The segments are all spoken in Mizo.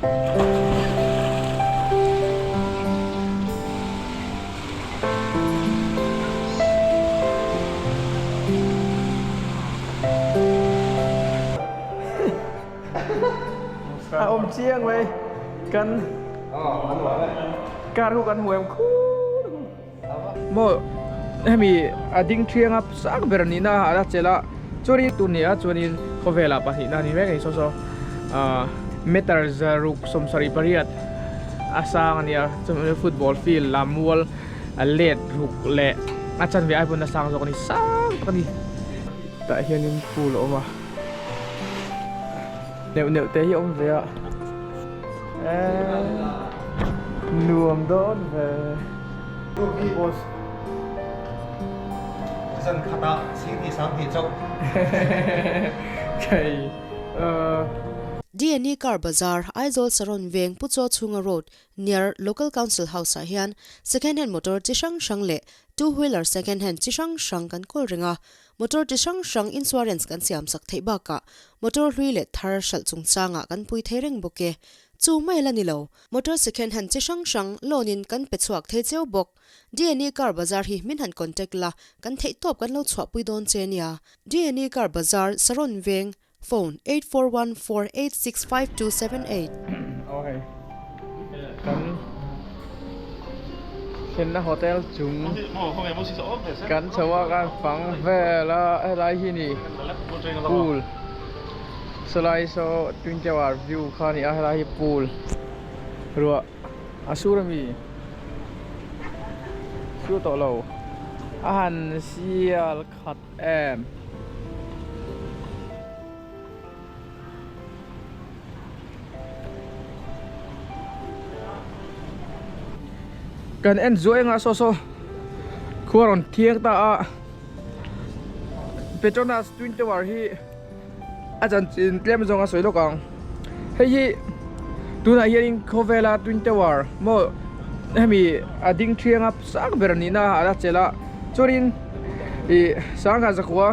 A awm chiang mai kan car khu kan hmu em khur maw hemi a ding thiang a sang ber nihna a la chelh a chuanin tun ni a chuanin khawvelah pahnihna a ni mek a ni saw saw ah meter zaruk sawmsarih pariat a sang a nia chuan football field lam mual a let ruk leh a chanve ai pawn a sang zawk a ni sang tak a ni tah hianin pool a awm a. Neuh neuh te hi awm ve a eee nuam dawn ve. Boss. Zan khatah singti sanghnih chauh. Kei uh. DNA Car Bazar, Aizawl Saron Veng Pu Chaw Chhunga Road, near Local Council House ah hian second hand motor chi hrang hrang leh two wheeler second hand chi hrang hrang kan kawl reng a. Motor chi hrang hrang insurance kan siam sak theih bakah motor hlui leh thar hralh chungchangah kan pui thei reng bawk e. Chu mai la ni lo, motor second hand chi hrang hrang loan in kan pe chhuak thei cheu bawk. DNA Car Bazar hi min han contact la, kan theih tawp kan lo chhuahpui dawn che nia. DNA Car Bazar, Saron Veng, Phone, 8414865278. Aw hei kan thlenna hotel chung kan chho a kan fang vel a helai hi ni pool sawlai saw twin tower view kha a ni a helai hi pool ruah a sur ami sur tawh lo a han sial khat em. Kan en zuai anga saw saw khua rawn thiang ta a Petronas Twin Tower hi a chanchin tlem zawng a sawi lawk ang hei hi tunah hianin khawvela Twin Tower maw hemi a ding thiang a sang ber nihna a la chelh a chuanin ih sangha zakua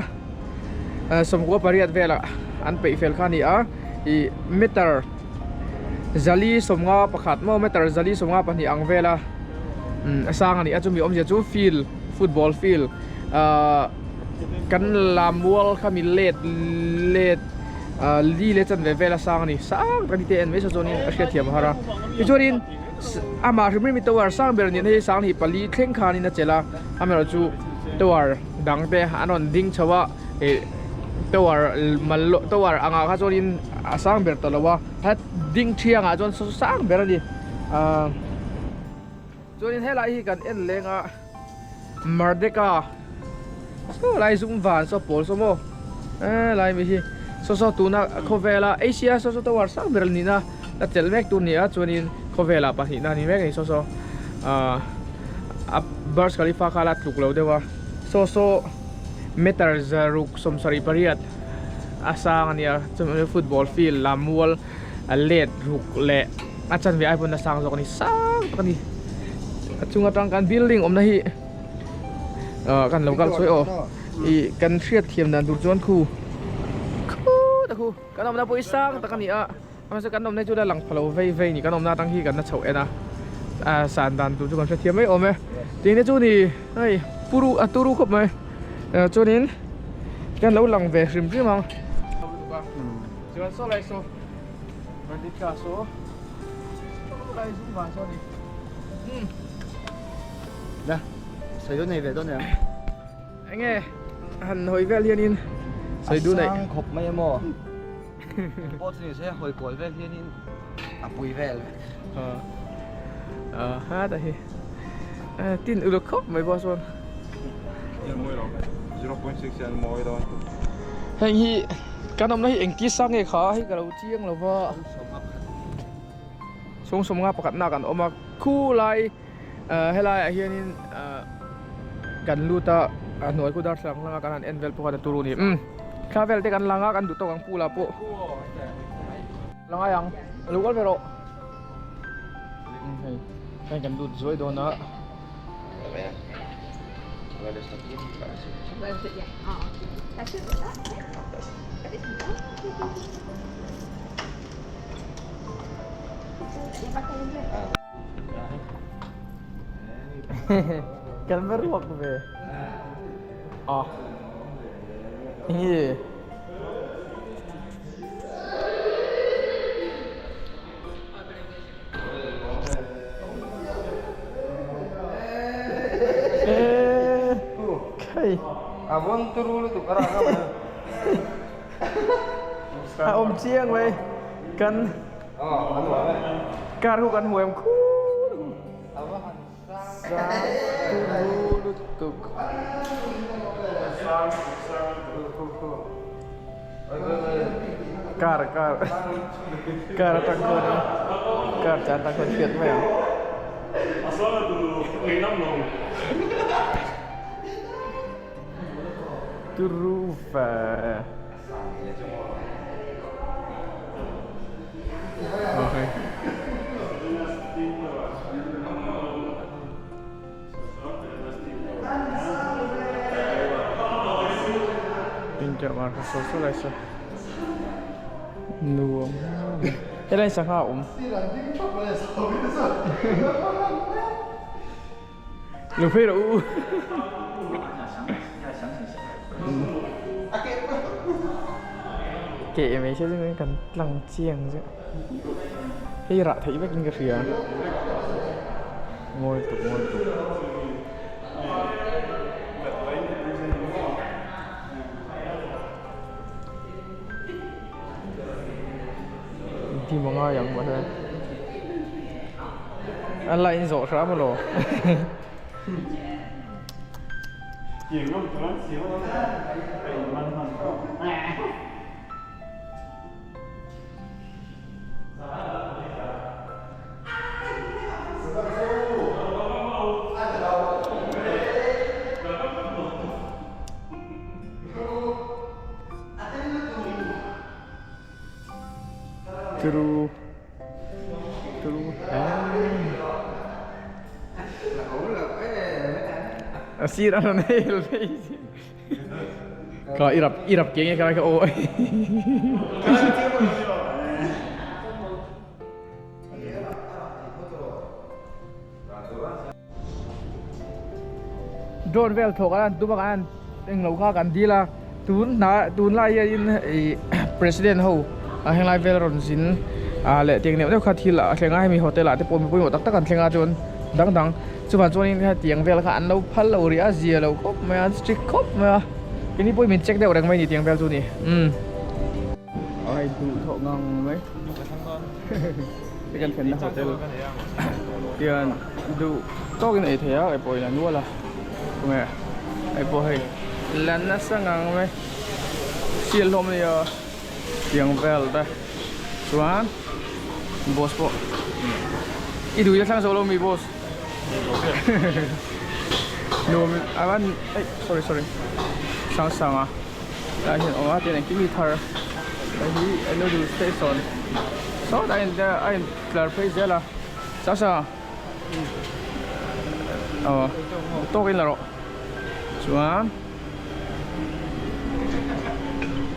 sawmkua pariat velah an peih fel kha a ni a ih meter zali sawmnga pakhat maw meter zali sawmnga pahnih ang vela a sang a ni a chumi awmzia chu field football field ahh kan lam mual kha mi let let ahh li leh chanve vela sang a ni sang tak a ni te en mai saw chuanin a hriatthiam a har a tichuanin amah hrim hrim hi tower sang ber nen hei sang hi pali thleng khanin a chelh a amaherawhchu tower dang te an rawn ding chho a ih tower mal tower angah kha chuanin a sang ber ta lo a het ding thiangah chuan sang ber a ni ahh chuanin helai hi kan en leng a Merdeka saw lai zum van saw pawl saw maw helai mi hi saw saw tuna khawvela Asia saw saw tower sang ber nihna la chelh mek tur a ni a chuanin khawvelah pahnihna a ni mek a ni saw saw ahh a Burj Khalifa kha la tluk lo deuh a saw saw meter zaruk sawmsarih pariat a sang a nia chumi football field lam mual a let ruk leh a chanve ai pawn a sang zawk a ni sang tak a ni a chung atang kan building awmna hi ah kan lo kal sawi aw ih kan hriat thiam dan tur chuan khu khut a khu kan awmna pawh hi sang tak a ni a mahse kan awmna hi chu la lang pha lo vei vei a ni kan awmna atang hi kan la chhoh en a ah san dan tur chu kan hrethiam mai awm e tih te chu ni hei puru a turu khawp mai chuanin kan lo lang ve hrim hrim ang. Chuan saw lai saw Merdeka saw saw lai zum van saw ni umm. Na sawi dawn nei ve dawn em? Enge han hawi vel hianin sawi duh neih. A sang khawp mai emaw pawh chu ni se hawi kual vel hianin a pui vel. A ha ta hi tin uluk khawp mai bawk chuan. Heng hi kan awmna hi engti sang nge kha hei ka lo chiang lo va sawng sawmnga pakhatna kan awm a khulai helai ah hianin kan lut a a hnuai khu darthlalang hlanga kan han en vel pawh khan a turu a ni umm thla vel te kan lang a kan duh tawk ang pool ah pawh la ngai ang lo kal ve rawh hei hei kan lut zuai dawn a. Kan va ruak ve. Ah. Enge. Eh. Kai. A bon turu lutuk a rang a. A awm chiang mai. Kan Kar khu kan huam khur. Sang turu lutuk. Kar kar kar atang khuan kar chan tang khuan hriat mai ang. Turu ve. Nuam helai sangha a awm lo phei rawh u. Keh mai se chuan kan tlang chiang chu hei rah theih vekin ka hria ngawi tuk ngawi tuk. Engtin maw ngai ang mahse a line zawh hram alaw. Turu turu a sir a rawn hel phei si ka i rap i rap ke nge ka aw Drone vel thawk a tum a kan englo kha kan dil a tun hna tunlai hianin ih president ho a henglai vel rawn zin ah leh tiang neuh neuh kha thil a thleng a hemi hotel ah te pawh mi pawimawh tak tak an thleng a chuan dang dang chuvang chuanin hetiang vel kha an lo phal lo rih a zia lo khawp mai a an strict khawp mai a keini pawhin min check deuh reng mai a ni tiang vel chu ni umm. Ai duh thawh ngang mai. Hei kan thlenna hotel hian duh tawkin ei thei a ei pawh in a nual a tunge hei pawh hei la nasa ngang mai sial hlawm ania tiang vel te chuan boss pawh i duh i la thlang zo lo mi boss nuam a van ei sorry sorry sang sang a Tah hian awm a tin engkim hi thar hei hi noodle station sawtah a in a in tlar phei zel a sasa aw tawk in la rawh chuan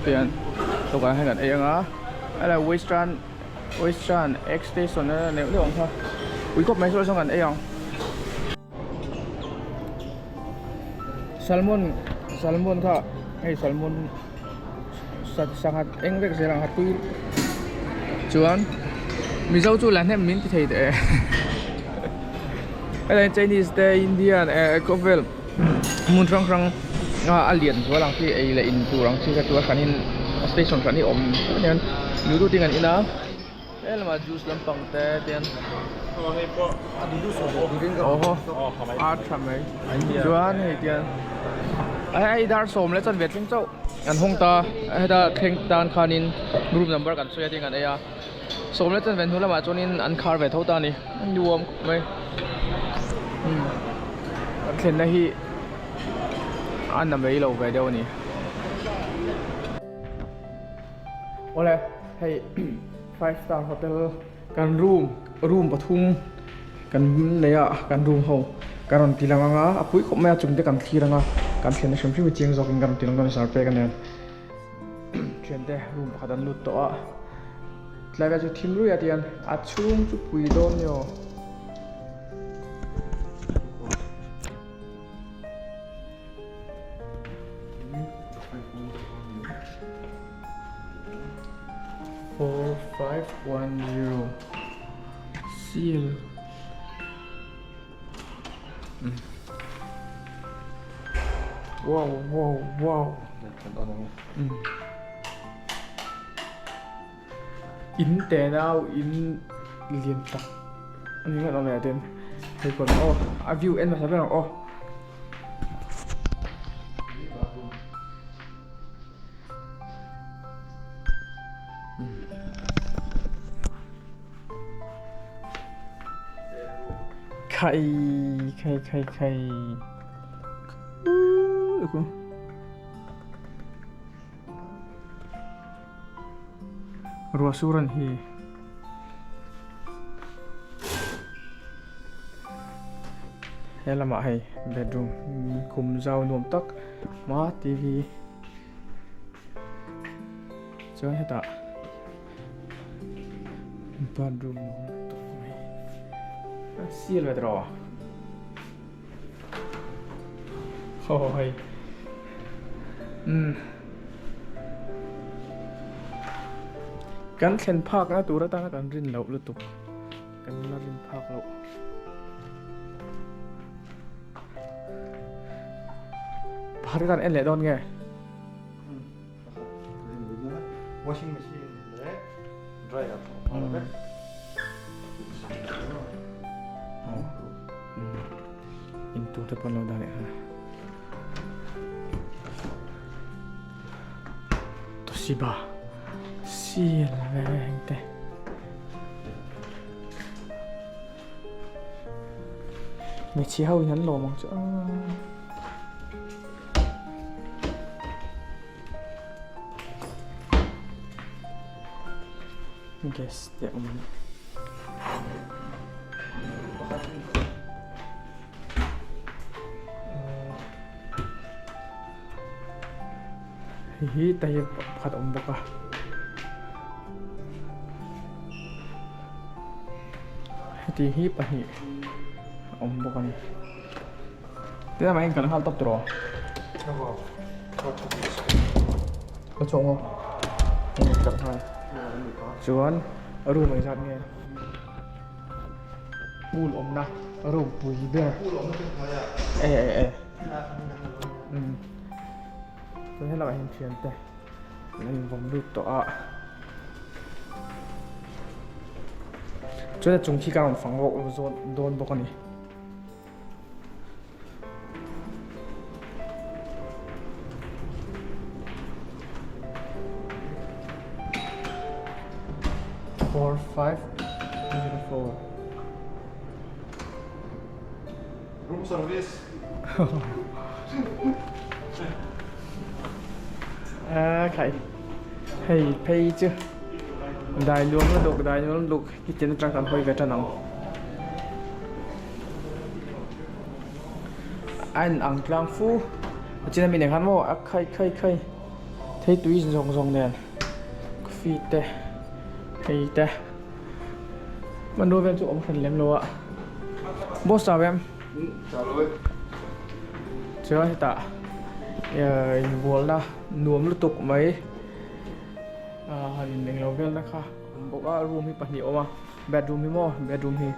tian tawkah hian kan ei ang a helai western western egg station a neuh neuh ang kha ui kawp mai saw sawn kan ei ang. Salmon salmon kha hei salmon sangha eng vek zel ang a tui chuan mizo chu la hnem min ti thei teh e helai chinese te indian eh khawvel hmun hrang hrang a lian zual ang chi ei leh in tur ang chi kha chu a hranin station hran hi a awm aniang lutu te kan in a. He lamah juice lampang te tian awhaw a tha mai chuan hei tian hei dar sawm leh chanve thleng chauh an hawng ta heta thleng tan khanin room number kan sawi a tin kan ei a sawm leh chanve hnu lamah chuanin an khar ve tho ta a ni a nuam khawp mai umm kan thlenna hi a na mai lo ve deuh a ni. Awle hei five star hotel kan room room pathum kan nei a kan room ho ka rawn ti lang anga a pui khawp mai a chung te kan thlir anga kan thlenna hrim hrim hi chiang zawkin ka rawn ti lang dawn a ni sar pek aniang thiante room pakhat an lut tawh a. Tlai vel chu thim ruih a tian a chhung chu pui dawn ni aw. Four five one zero seal. Wow wow wow. In te nau in lian tak a ni ngawt ang leh ten hei pawn aw a view en hmasa ber ang aw. Khai khai khai khai Ruah sur an hi. He lamah hei bedroom khum zau nuam tak hma TV chuan hetah bathroom nuam tak mai a sial ve tawh aw hei umm kan thlen phakna tur atanga kan rin loh lutuk kan la rin phak loh. Pakhat kan en leh dawn nge? Washing machine leh dryer vek. In tur te pawn lo dah leh ha. Toshiba seal ve heng te. Hmeichhe ho in an lawm ang chu a. Gas te a awm a. Hei hi tyre pakhat a awm bawk a. Heti hi pahnih a awm bawk a ni. Tlem ah hian kan nghal tawp tawh a. Ka chhuak maw? Ka nghal. Chuan room engzat nge? Pool awmna room pui ber. E e e. Chuan helaiah hian thiante an invawm lut tawh a. Chuan a chung khi ka rawn fang bawk zawn dawn bawk a ni. Four five zero four. Room service. A khai hei phei chu dai luam lutuk dai luam lutuk kitchen atang kan hawi ve tan ang a in ang tlang fu a chin ami nen khan maw a khai khai khai thei tui zawng zawng nen coffee te hei te. Hmanrua vel chu awm hran lem lo a boss chau em chuan hetah inbualna nuam lutuk mai han in englo vel na kha awm bawk a room hi pahnih a awm a bedroom hi maw bedroom hi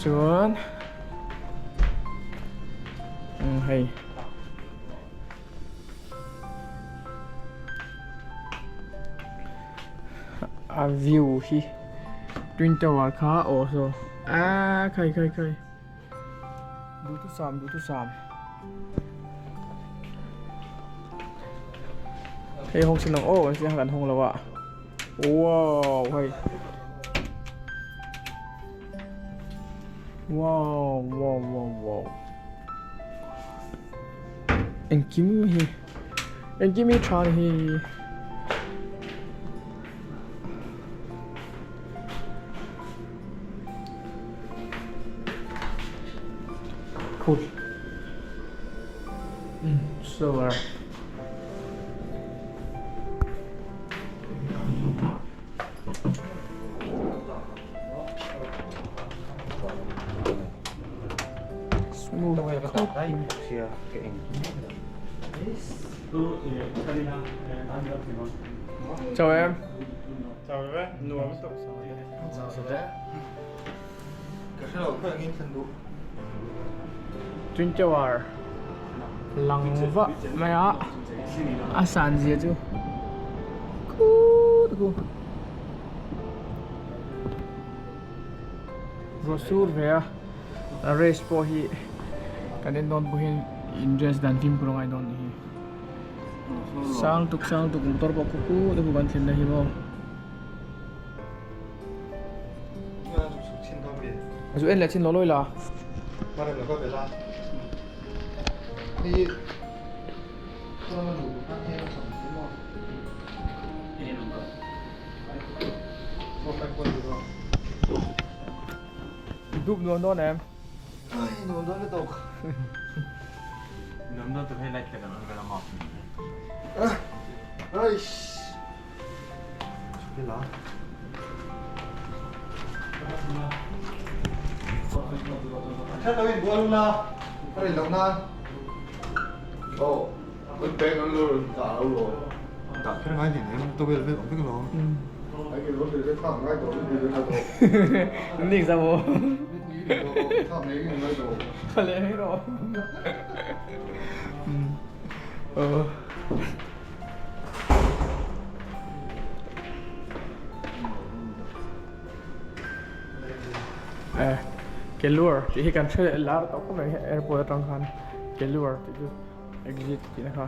chuan hei. A view hi twin tower kha aw saw aaa khai khai khai duhthusam duhthusam hei hawng sin ang aw kan siam kan hawng lo a wow hei wow wow wow wow. Engkim hi engkim hi tha ni hi. Cool. So uh, Chào em. Chào em, nuam tuk. Twin Tower lang va mai a a san zia chu khut khu ruah sur ve a a race pawh hi kan en dawn pawh hian in dress dan fimkhur a ngai dawn a ni hi sang tuk sang tuk motor pawh khu khut a khu kan thlen na hi maw. Zu en leh chin lo lawi la. Dup nuam dawn em? Nuam dawn lutuk. Nuam dawn tuk hei light te kan on vel a maw. Eish. Nik za maw? Ka leh mai rawh. Aw. Eh Kelur tih hi kan hre leh lar tawh khawp mai airport atang khan Kelur tih chu exit tih na kha.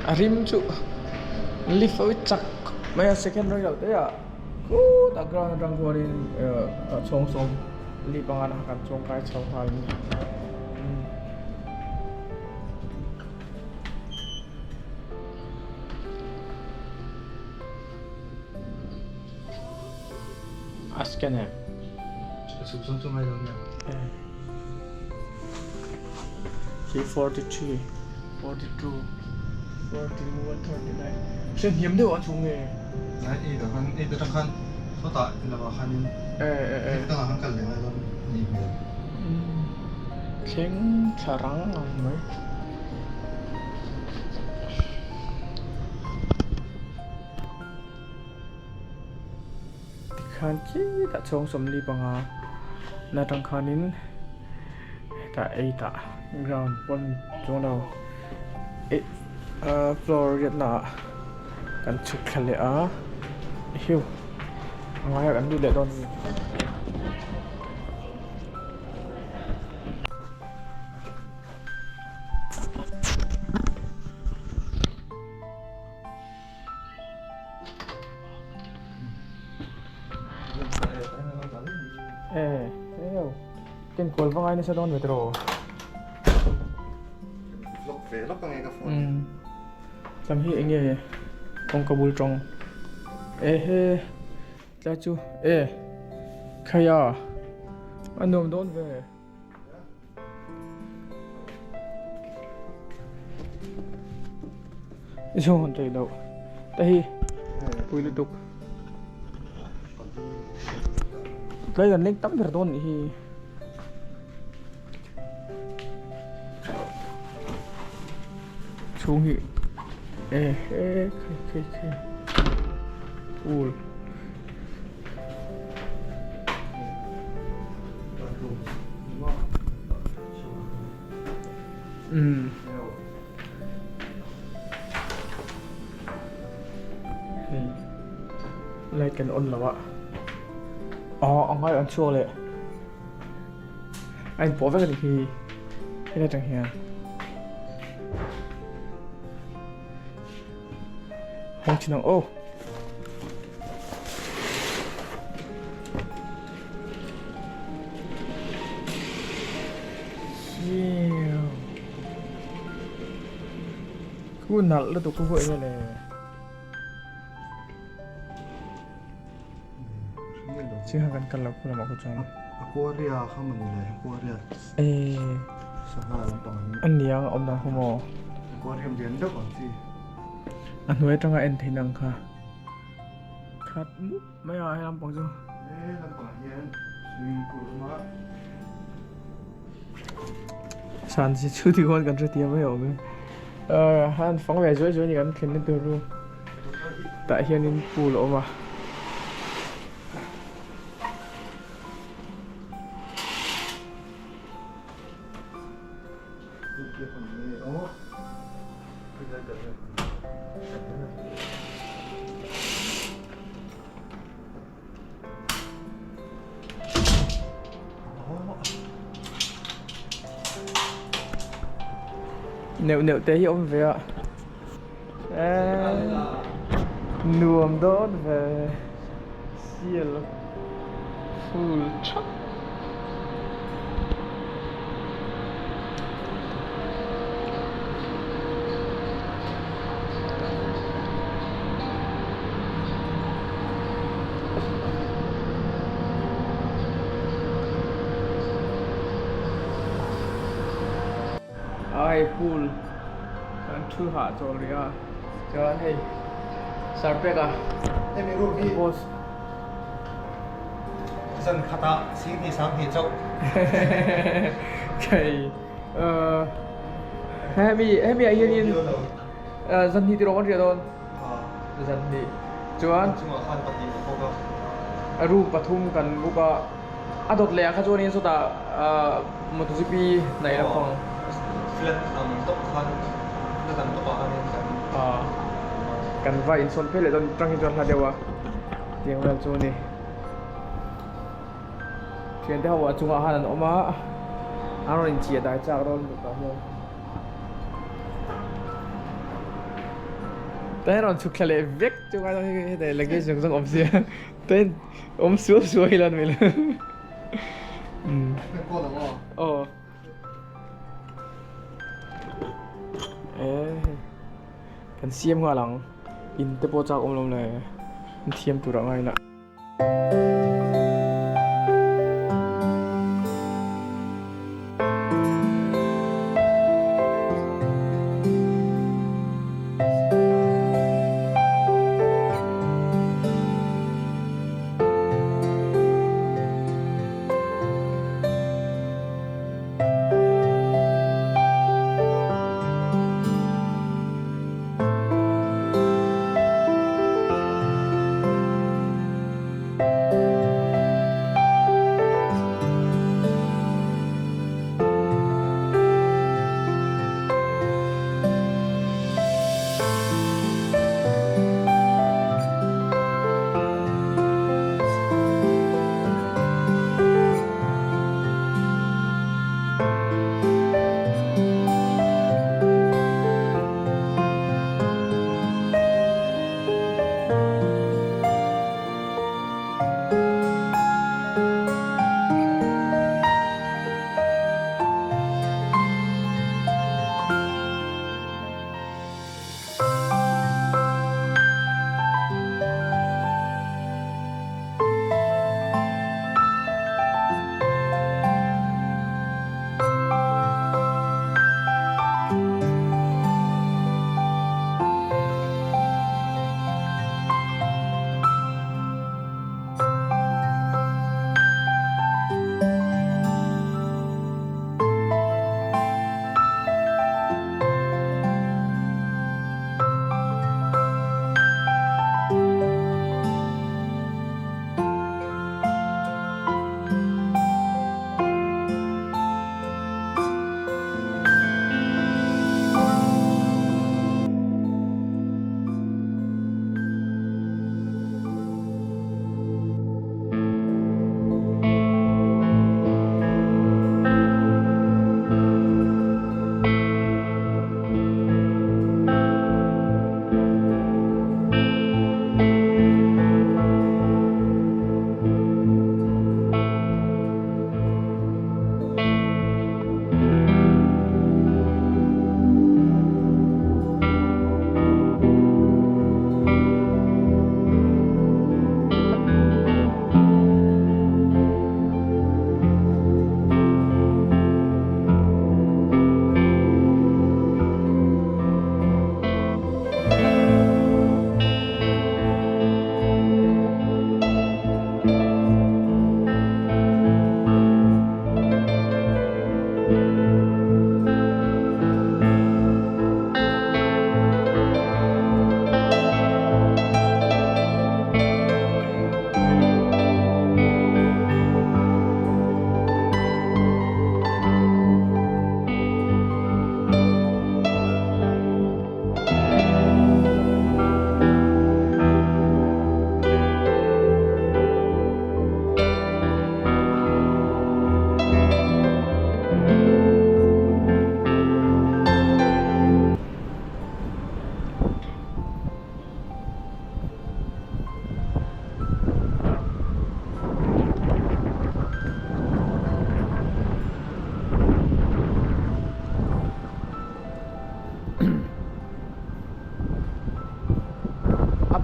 A rim chu lift a chak mai a second rei loh te ah khutah ground atang khuanin a chhawng sawm li panga na kan chuang kai chho nghal a ni. A scan em? Khi 43, 42, 41, 39 Hriat hniam deuh a chung nge? Thleng thla rang ang mai. Tikhan khitah chhawng 45 na atang khanin hetah eight ah ground pawn chuang lo ahh floor riatna ah kan chhuk thla leh a hiu a ngaia kan lut leh dawn a ni. Eh, eo. Ken kual va ngai nasa dawn ve tiraw? Vlog ve lawk ange ka phone. Um. Lam hi enge kawngka bul tawng. Ehe. Tlai chu e. Khaya. A nuam dawn ve. Zawn thei loh te hi pui lutuk tlai kan leng tam ber dawn nih hi. Chhung hi e he khai khai khai pool. Umm hei light kan on lo a aw a ngai an chhuak leh a inpawh vek a ni hi helai atang hian hawng thin ang aw. Khu nalh lutuk khu huai nge le. Chi han kan kal lo khu lamah khu chuan. Aquaria kha mawni le aquaria. Eh. Sangha lampang an. A niang a awm dan kha maw? Aquarium lian deuh ang chi. A hnuai atanga en theih nang kha. Khat mup mai a he lampang chu. He lampang hian swimming pool awm a. San si chu ti khawn kan hrethiam mai awm e. Han fang ve zuai zuai ni kan thlenna tur room. Tah hianin pool a awm a. Neuh neuh te hi awm ve a nuam dawn ve sial full thap. Ai pool kan thu hah chawl rih a chuan hei sarpek a Hemi room hi boss zan khatah sing hnih sang hnih chauh. Kei hemi hemi ah hianin zan hnih tih rawh kan hriat dawn. Zan hnih chuan chungah khan pahnih a bawk a. Room pathum kan book a, a dawt leh ah kha chuanin sawtah MotoGP hnaih lam pang. Flat ang tawp khan flat ang tawpah khanin kan. Kan va insawn phei leh dawn tang hi chuan hla deuh a tiang vel chu a ni. Thiante ho ah chungah khan an awm a, an rawn inchiah dai chak dawn lutuk ah hian. Te rawn chhuk thla leh vek chu ngai dawn hei hei luggage zawng zawng awm sia te awm suau suau hi lan mai lo aw e kan siam nghal ang in te pawh chak awm lo le an thiam tur ah ngai ila.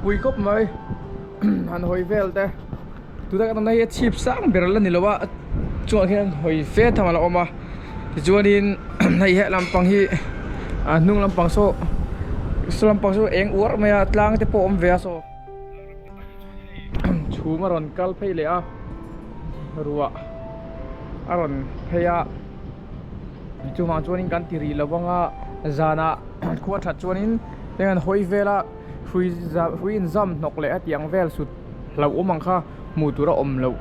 pui khawp mai han hawi vel te tuna kan awmna hi a chhip sang ber la ni lo a chungah khian hawi fe tham a la awm a tichuanin hei he lampang hi a hnung lampang saw saw lampang saw eng uar mai a tlang te pawh a awm ve a saw chhum a rawn kal phei leh a ruah a rawn phei a. Chuvang chuanin kan ti rih lo vang a, zanah khua that chuanin eng an hawi vel a, hrui za hrui inzam hnawk leh a tih ang vel sut hlauhawm ang kha hmuh tur a awm loh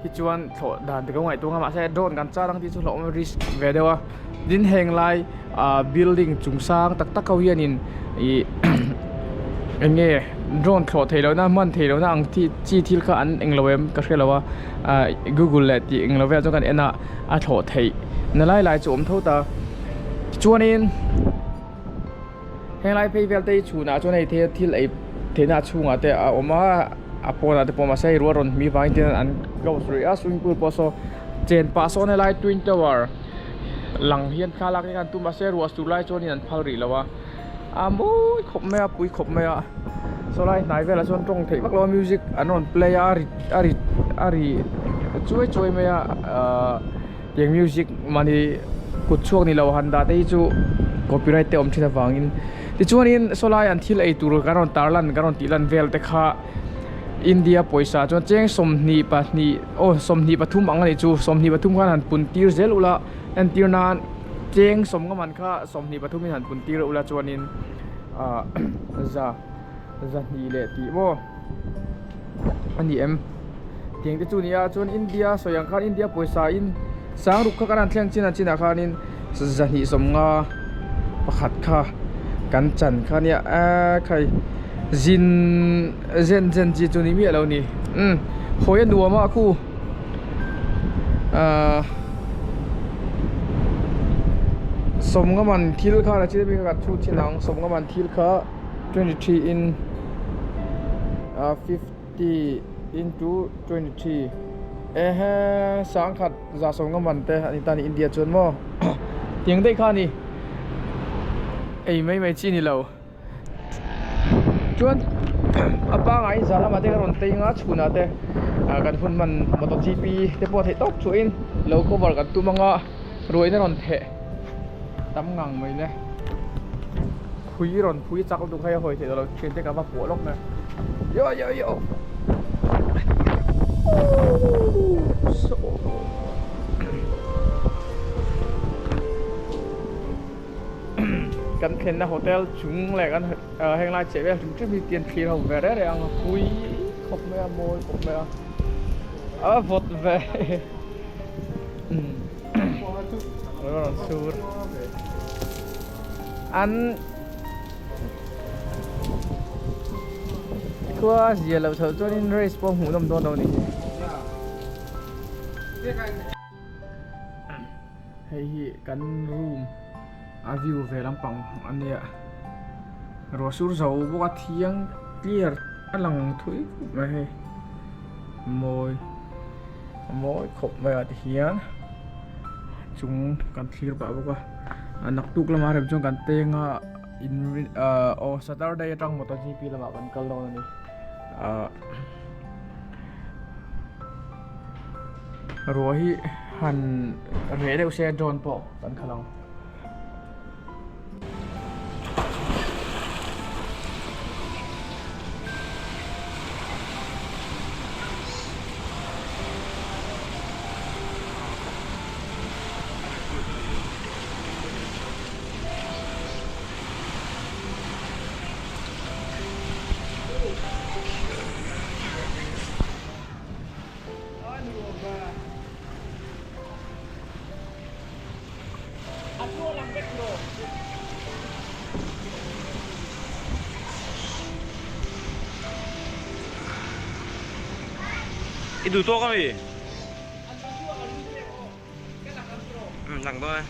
hi chuan thlawh dan te ka ngaihtuah ang a mahse drone kan char ang tih chu hlauhawm risk ve deuh a tin heng lai ah building chung sang tak tak ho hianin ih eng nge drone thlawh theih lohna hman theih lohna ang chi chi thil kha an englo em ka hre lo a ah google leh tih englo velah chuan kan en a. A thlawh theih na lai lai chu awm tho ta chuanin henglai phei vel te hi chhunah chuan hei thil thil ei theihna a chhungah te a awm a a pawnah te pawh mahse hei rual rawn hmi vangin tin an close rih a swimming pool pawh saw chen pah sawn helai twin tower lang hian thlalak te khan tum mahse ruah sur lai chuanin an phal rih lo a a mawi khawp mai a pui khawp mai a saw lai hnai velah chuan tawng theih vak lo a music an rawn play a a ri a ri a ri chuai chuai mai a ahh tiang music mahni kut chhuak ni lo han dah te hi chu copyright te awm thin avangin tichuanin saw lai an thil ei tur kan rawn tar lan kan rawn tih lan vel te kha India pawisa chuan cheng 22 aw 23 ang a nih chu 23 khan han pun tir zel ula entir nan. Cheng sawmnga man kha 23 in han pun tir ula chuanin ah za zahnih leh tih maw a ni em tiang te chu nia chuan India sawi ang khan India pawisa in sang ruk kha kan han thleng chin a chinah khanin zahnih sawmnga pakhat kha kan chan kha nia eee khai zin zen zen chi chu ni miah lo ni umm hawi a nuam a khu. Ahh sawmnga man thil kha la chil bik a kan chhut thin ang sawmnga man thil kha 23 in ah 50 into 23 ehe sangkhat za sawmnga man te ani ta ni India chuan maw tiang daih kha a ni ei mai mai chi a ni lo. Chuan a pangai zan lamah te ka rawn tei nga chhunah te ah kan hun hman motor gp te pawh theih tawp chuahin lo cover kan tum anga ruaina rawn theh tam ngang mai le phui rawn phui chak lutuk hei a hawi theih tawh lo thian te ka va puah lawk mai yo yo yo Kan thlenna hotel chung leh kan heng lai cheh vel hrim hrim hi tian thlir ho ve reng reng ang a pui khawp mai a mawi khawp mai a a vawt ve a rawn sur an khua zia loh chhoh chuanin race pawh hmuh nawm dawn lo a ni hi. Hei hi kan room a view ve lampang a nia ruah sur zo bawk a thiang clear a lang thui khawp mai hei mawi a mawi khawp mai ah tihian chung kan thlir pah bawk a a naktuk lamah rem chuan kan teng a in ah aw saturday atang motor gp lamah kan kal dawn a ni ah. Ruah hi han reh deuh se drone pawh kan khalh ang. I duh tawk ami? Lang dawn e.